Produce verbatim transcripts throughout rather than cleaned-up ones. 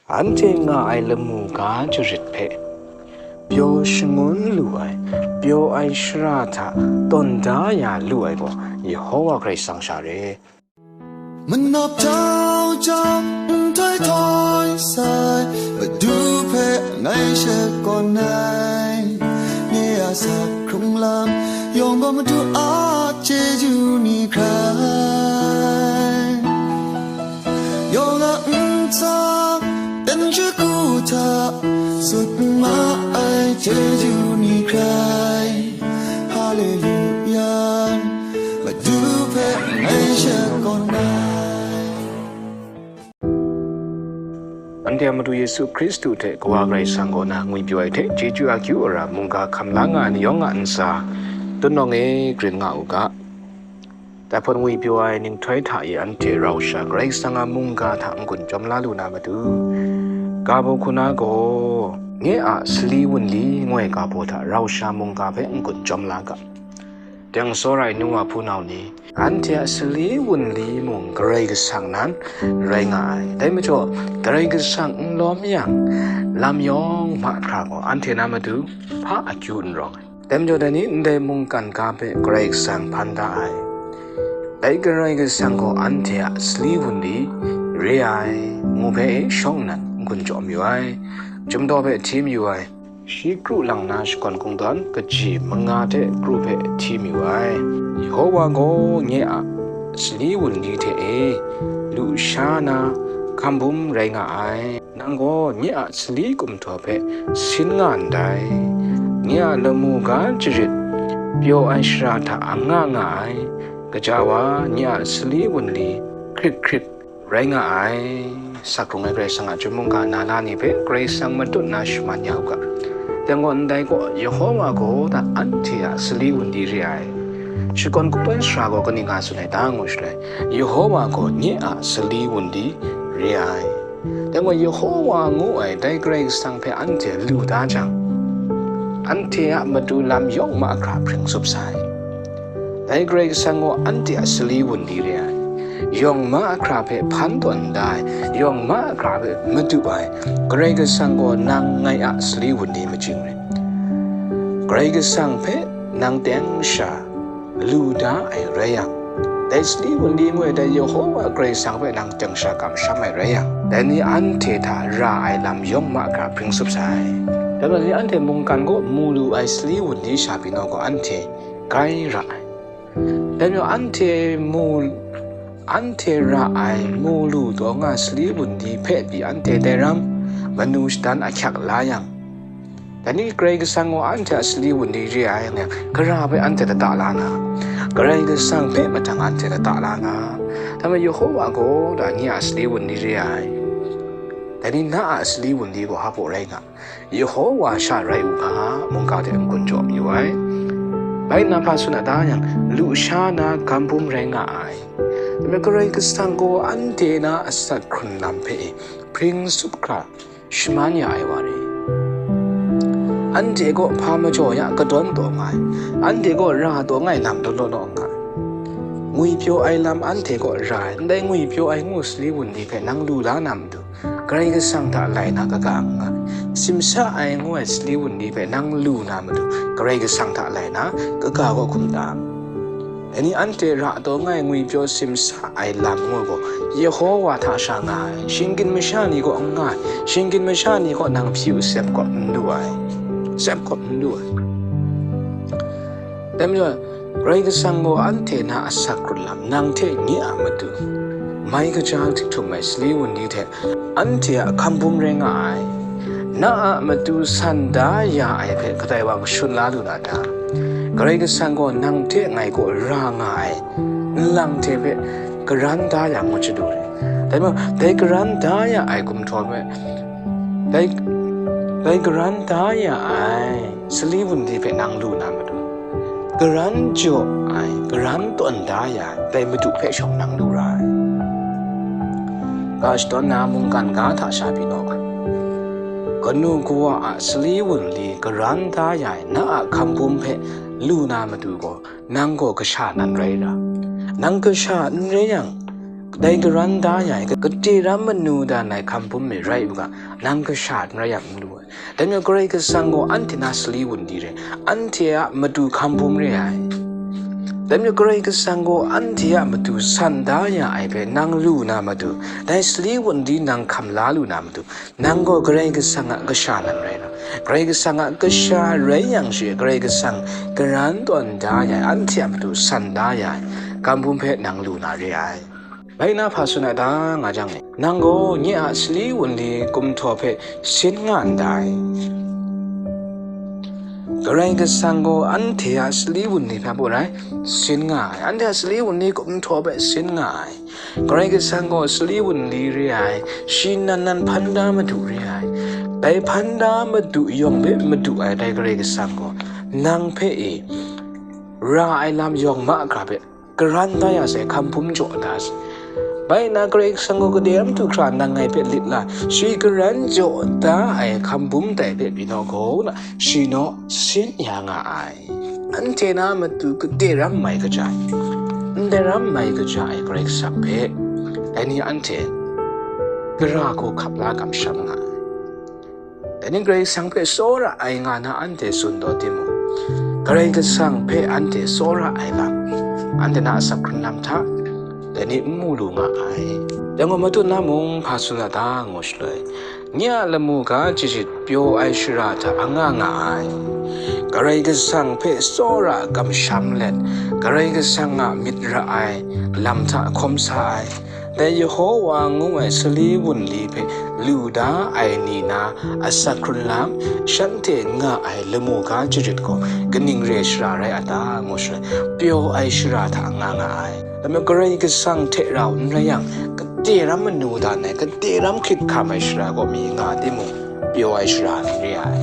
Anhte nga ai lamu ga jarit hpe pyaw shangun lu ai, pyaw ai shara hta tawn da ya lu ai gaw, Yehova Karai Kasang sha re. Manap tau jang nhtoi htoi sai, Madu hpe ngai shakawn ai. Nye a sa hkrung lam yawng gaw Madu a chyeju ni hkrai. Yawng a ntsa dan shagu hta sut ma ai chyeju ni hkrai. Haleluya, Madu hpe ngai shakawn ai. Anhte a Madu Yesu Hkristu hte Kawa Karai Kasang kaw na ngwipyaw ai hte chyeju akyu ara mungga hkam la nga ai ni yawng a ntsa, tut nawng e, grin nga u ga. Dai hpawt ngwipyaw ai nhtoi hta e anhte rau sha Karai Kasang a mungga hta n-gun chyawm la lu na matu, ga baw hku na gaw, nye a sali wunli ngu ai ga baw hta rau sha mungga hpe n-gun chyawm la ga. Teng tsawra ai nu wa hpunau ni, anhte a sali wunli mung Karai Kasang nan rai nga ai. Dai majaw, Karai Kasang n lawm yang, lam yawng mahkra gaw anhte na matu hpa akyu n rawng ai. Dai majaw, dai ni ndai mungkan ga hpe Karai Kasang hpan da ai. Dai Karai Kasang gaw anhte a sali wunli re ai, ngu hpe e shawng nnan n-gun jaw mayu ai, chyum daw hpe hti mayu ai, shi kru lang na shakawn kungdawn kaji manga hte kru hpe hti mayu ai. Yehova gaw nye a sali wunli hte e lusha na hkam bum rai nga ai. Nang gaw nye a sali kumhtaw hpe sin nga ndai. Nye a lamu ga jarit pyaw ai shara hta anga nga ai. Gaja wa, nye a sali wunli hkrit hkrit rai nga ai. Sakrung ai Karai Kasang a chyum mungga na la ni hpe Karai Kasang matut na shaman ya u ga. Dai gaw ndai gaw, Yehova gaw da anhte a sali wunli re ai. Shakawn kungdawn sara gaw kaning nga tsun ai ta ngu shaloi, Yehova gaw nye a sali wunli re ai. Dai gaw, Yehova ngu ai dai Karai Kasang hpe anhte lu da jang, anhte a matu lam yawng mahkra hpring tsup sai. Dai Karai Kasang gaw anhte a sali wunli re ai, yawng mahkra hpe hpan tawn da ai, yawng mahkra hpe madu ai, Karai Kasang gaw nang ngai a sali wunli majing re. Karai Kasang hpe nang teng sha lu da ai rai yang, dai sali wunli ngu ai dai Yehova Karai Kasang hpe nang teng sha kamsham ai rai yang, dai ni anhte hta ra ai lam yawng mahkra hpring tsup sai. Dai majaw, anhte mungkan gaw mu lu ai sali wunli sha pyi naw gaw, anhte grai ra ai. Dai majaw, anhte mu, anhte ra ai mu lu taw nga ai sali wunli hpe pyi anhte dai ram manu shadan ahkyak la yang, dai ni Karai Kasang gaw anhte a sali wunli re ai ngu yang, gara hpe anhte lata la na, Karai Kasang hpe mahtang anhte lata la na, dai majaw Yehova gaw da nye a sali wunli re ai. Dai ni na a sali wunli gaw hpa baw rai nga, Yehova sha rai u ga, mungga hte n-gun jaw mayu ai. Bai nna hpa tsun a ta yang, lusha na hkam bum rai nga ai. Dai majaw Karai Kasang gaw anhte na asak hkrun lam hpe hpring tsup hkra shaman ya ai wa re. Anhte gaw hpa majaw ya kadawn taw nga ai, anhte gaw ra taw nga ai lam daw law law nga ai. Ngwipyaw ai lam anhte gaw ra ai, ndai ngwipyaw ai ngu sali wunli hpe nang lu la na matu, Karai Kasang hta lai na kaga n nga ai. Simsa ai ngu ai sali wunli hpe nang lu na matu, Karai Kasang hta lai na kaga gaw hkum ta. Dai ni anhte ra taw nga ai ngwipyaw simsa ai lam ngu gaw, Yehova hta sha nga ai, shinggyim masha ni gaw n nga ai, shinggyim masha ni gaw nang hpyi u sep gaw n lu ai, sep gaw n lu ai. Dai majaw, Karai Kasang gaw anhte na asak hkrun lam, nang hte nye a matu, mai kaja htik htum ai sali wunli hte anhte a hkam bum rai nga ai. Na a matu san da ya ai hpe kadai wa kashun la lu na ta? Karai Kasang gaw nang hte ngai kaw ra nga ai nlang hte hpe karan da ya ngut shadu re. Dai majaw, dai karan da ya ai gumhpraw hpe, dai, dai karan da ya ai sali wunli hpe nang lu na matu, karan jaw ai, karan tawn da ya ai, dai Madu hpe shawng nang lu ra ai. Ga shadawn na mungkan ga hta sha pyi naw ga. Kanu kawa a sali wunli karan da ya ai na a hkam bum hpe lu na matu gaw, nang gaw kasha nan rai ra. Nang kasha n rai yang, Dai karan da ya ai, kate ram manu dan ai hkam bum mi rai u ga, nang kasha n rai yang n lu ai. Dai majaw Karai Kasang gaw anhte na sali wunli re, anhte a matu hkam bum re ai. Dai majaw Karai Kasang gaw anhte a matu san da ya ai hpe nang lu na matu, dai sali wunli nang hkam la lu na matu, nang gaw Karai Kasang a kasha nan rai na. Karai Kasang a kasha rai yang shi, Karai Kasang karan tawn da ya ai, anhte a matu san da ya ai hkam bum hpe nang lu na re ai. Bai na hpa tsun ai ta nga jang, nang gaw nye a sali wunli kumhtaw hpe sin nga ndai. Karai Kasang gaw anhte a sali wunli hpe a pu rai, sin nga ai. Anhte a sali wunli kumhtaw hpe sin nga ai. Karai Kasang gaw sali wunli re ai, shi nan nan hpan da madu re ai. Dai hpan da madu yawng hpe madu ai dai Karai Kasang gaw, nang hpe e, ra ai lam yawng mahkra hpe, karan da ya sai hkam bum jaw da sai. Bai na Karai Kasang gaw kade ram du hkra nang ngai hpe lit la, shi karan jaw da ai hkam bum dai hpe pyi naw gaw na, shi naw sin ya nga ai. Anhte na matu kade ram mai kaja ai, ndai ram mai kaja ai Karai Kasang hpe, dai ni anhte gara gaw hkap la kamsham nga ai. Dai ni Karai Kasang hpe tsawra ai nga na anhte tsun taw timung, Karai Kasang hpe anhte tsawra ai lam, anhte na asak hkrun lam hta, dai ni n mu lu nga ai. Dai gaw matut na mung hpa tsun a ta ngu shaloi, nye a lamu ga jarit pyaw ai shara hta anga nga ai. Karai Kasang hpe tsawra kamsham let, Karai Kasang a myit ra ai lam hta hkawm sa ai. Dai Yehowa ngu ai sali wunli hpe lu da ai ni na asak hkrun lam, shanhte nga ai lamu ga jarit gaw kaning re shara rai a ta ngu shaloi, pyaw ai shara hta nga nga ai. Dai majaw Karai Kasang hte rau n rai yang, kade ram manu dan ai, kade ram hkrit hkam ai shara gaw mi nga timung, pyaw ai shara n re ai.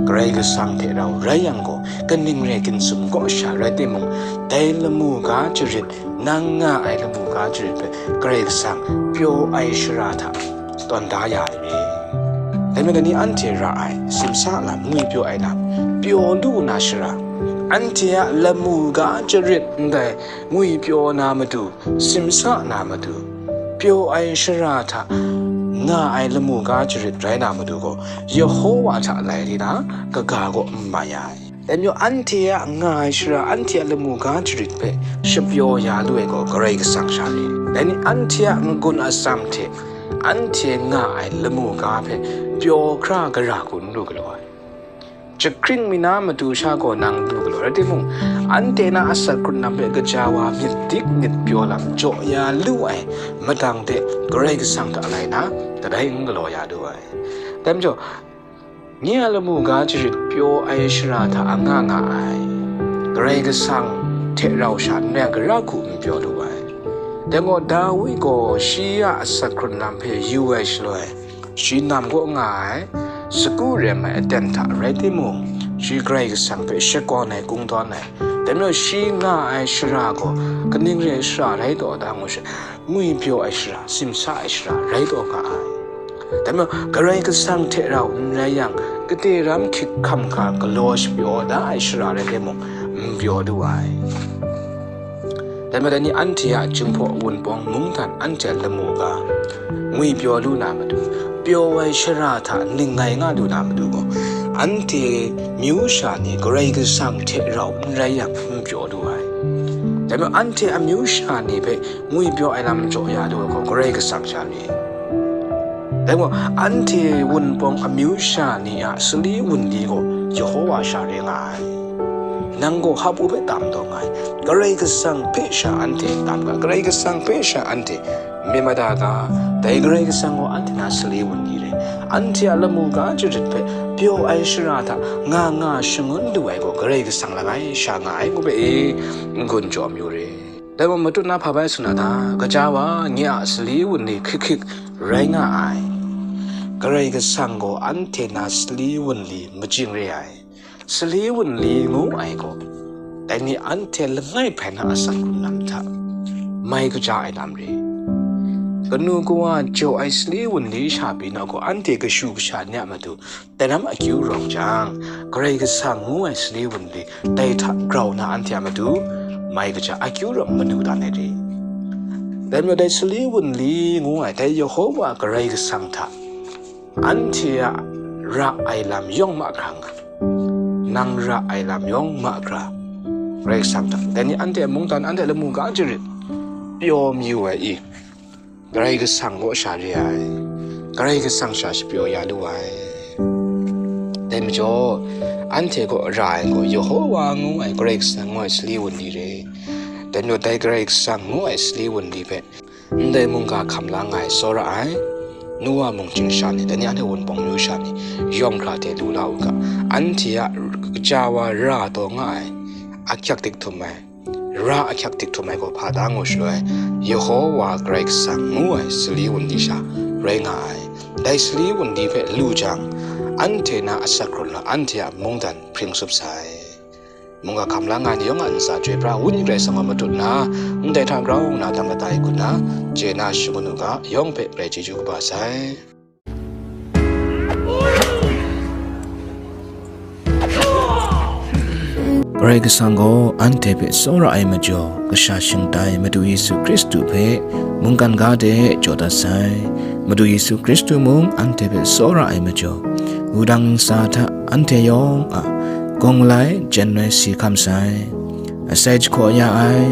Karai Kasang hte rau rai yang gaw, kaning re ginzum kaw sha rai timung, dai lamu ga jarit, nang nga ai lamu ga jarit hpe Karai Kasang pyaw ai shara hta tawn da ya ai re. Dai majaw dai ni anhte ra ai, simsa lam, ngwipyaw ai lam, pyaw lu na shara, anhte a lamu ga jarit ndai ngwipyaw na matu, simsa na matu, pyaw ai shara hta nga ai lamu ga jarit rai na matu gaw, Yehowa hta lai di na kaga gaw n mai ai. Dai majaw anhte a nga ai shara, anhte a lamu ga jarit hpe shapyaw ya lu ai gaw Karai Kasang sha re. Dai ni anhte a n-gun atsam hte anhte nga ai lamu ga hpe pyaw hkra gara hku n lu galaw ai. Jahkring mi na matu sha gaw nang lu galaw rai timung, anhte na asak hkrun lam hpe gaja wa myit dik myit pyaw lam jaw ya lu ai madang de Karai Kasang hta lai na, kadai n galaw ya lu ai. Dai majaw, nye a lamu ga jarit pyaw ai shara hta anga nga ai. Karai Kasang hte rau sha n rai gara hku n pyaw lu ai. Dai gaw Dawi gaw shi a asak hkrun lam hpe yu ai shaloi, shi nam kaw nga ai, sagu rem ai aten hta rai timung, shi Karai Kasang hpe shakawn ai, kungdawn ai. Dai majaw shi nga ai shara gaw kaning re ai shara rai taw ta ngu sha, ngwipyaw ai shara, simsa ai shara rai taw nga ai. Dai majaw Karai Kasang hte rau n rai yang, kade ram hkrit hkam hkra galaw shapyaw da ai shara rai timung, n pyaw lu ai. Dai majaw dai ni anhte a Jinghpaw Wunpawng mungdan anhte a lamu ga ngwipyaw lu na matu, pyaw ai shara hta ningngai nga lu na matu gaw, anhte myu sha ni Karai Kasang hte rau n rai yang n pyaw lu ai. Dai majaw anhte amyu sha ni hpe ngwipyaw ai lam jaw ya lu ai gaw Karai Kasang sha ni. Dai gaw, anhte Wunpawng amyu sha ni a sali wunli gaw Yehowa sha re nga ai. Nang gaw hpa hpe tam taw nga ai? Karai Kasang hpe sha anhte tam ga, Karai Kasang hpe sha anhte myit mada ga, dai Karai Kasang gaw anhte na sali wunli re. Anhte a lamu ga jarit hpe pyaw ai shara hta nga nga shangun lu ai gaw Karai Kasang langai sha nga ai ngu hpe e, n-gun jaw amyu re. Dai gaw matut na hpa bai tsun a ta, gaja wa, nye a sali wunli hkrik hkrik rai nga ai. Karai Kasang gaw anhte na sali wunli majing re ai. Sali wunli ngu ai gaw, dai ni anhte langai hpai na asak hkrun lam hta mai kaja ai lam re. Kanu kawa jaw ai sali wunli sha pyi na gaw, anhte kashu kasha ni a matu dai ram akyu rawng jang, Karai Kasang ngu ai sali wunli dai hta grau na anhte a matu mai kaja akyu rawng manu dan ai re. Dai majaw dai sali wunli ngu ai dai Yehowa Karai Kasang hta anhte a ra ai lam yawng mahkra nga, nang ra ai lam yawng mahkra, Karai Kasang hta. Dai ni anhte a mungdan, anhte a lamu ga jarit pyaw mayu ai i? Karai Kasang kaw sha re ai, Karai Kasang sha shapyaw ya lu ai. Dai majaw, anhte kaw ra ai gaw Yehowa ngu ai Karai Kasang ngu ai sali wunli re. Dai majaw dai Karai Kasang ngu ai sali wunli hpe ndai mungga hkam la nga ai tsawra ai, nu wa mung chying sha ni, dai ni anhte wunpawng myu sha ni, yawng hkra hte lu la u ga, anhte a kaja wa ra taw nga ai, ahkyak dik htum ai, ra ahkyak dik htum ai gaw hpa da ngu shaloi, Yehowa Karai Kasang ngu ai sali wunli sha rai nga ai. Dai sali wunli hpe lu jang, anhte na asak hkrun la anhte a mungdan hpring tsup sai. Mungga hkam la nga ai ni yawng a ntsa chyoi pra, Wenyi Karai Kasang gaw matut nna, ndai hta grau nna dam lata ai hku nna, chye na shangun u ga, yawng hpe rai chyeju kaba sai. Karai Kasang gaw anhte hpe tsawra ai majaw, kasha shingtai Madu Yesu Hkristu hpe mungkan ga de jaw dat sai. Madu Yesu Hkristu mung anhte hpe tsawra ai majaw, wudang ntsa hta anhte yawng a gawng malai jen ai si hkam sai. Asai jahkaw ya ai,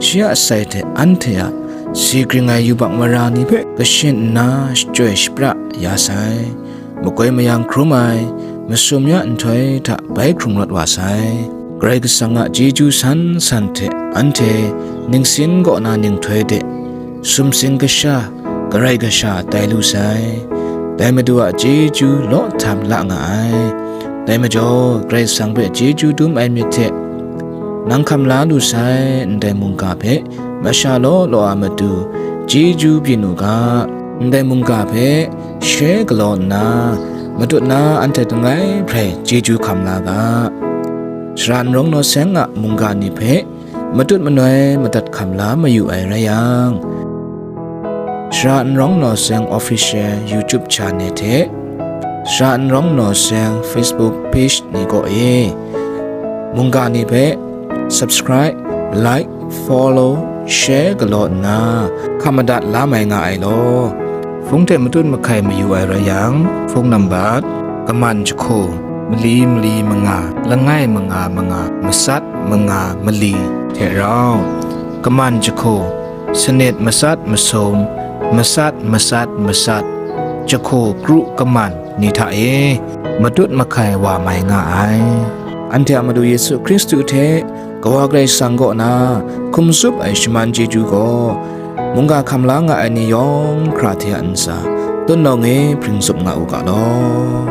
shi a asai hte anhte a si gring ai yubak mara ni hpe kashin nna shachyoi shapra ya sai. Makoi mayang hkrum ai, masum ya nhtoi hta bai hkrung rawt wa sai. Karai Kasang a chyeju san san hte anhte ningsin kaw na ninghtoi de sumsing kasha, karai kasha tai lu sai. Dai Madu a chyeju law htam la nga ai. Dai majaw, Karai Kasang hpe chyeju dum ai myit hte, nang hkam la lu sai ndai mungga hpe masha law law a matu chyeju byin u ga, ndai mungga hpe she galaw nna, matut na anhte langai hprai chyeju hkam la ga. Shara n rawng naw seng a mungga ni hpe matut manoi madat hkam la mayu ai rai yang, Shara n rawng naw seng official YouTube channel hte Shara n rawng naw seng Facebook page ni kaw e mungga ni hpe subscribe, like, follow, share galaw nna hkam madat la mai nga ai law. Hpung hte matut mahkai mayu ai rai yang, hpung nambat, kaman jahku, mali mali manga, langai manga manga, masat manga mali hte rau, kaman jahku, sanit masat masum, masat masat masat, jahku kru kaman ni hta e matut mahkai wa mai nga ai. Anhte a Madu Yesu Hkristu hte Kawa Karai Kasang kaw na hkum tsup ai shaman chyeju gaw, mungga hkam la nga ai ni yawng hkra hte a ntsa, tut nawng e hpring tsup nga u ga law.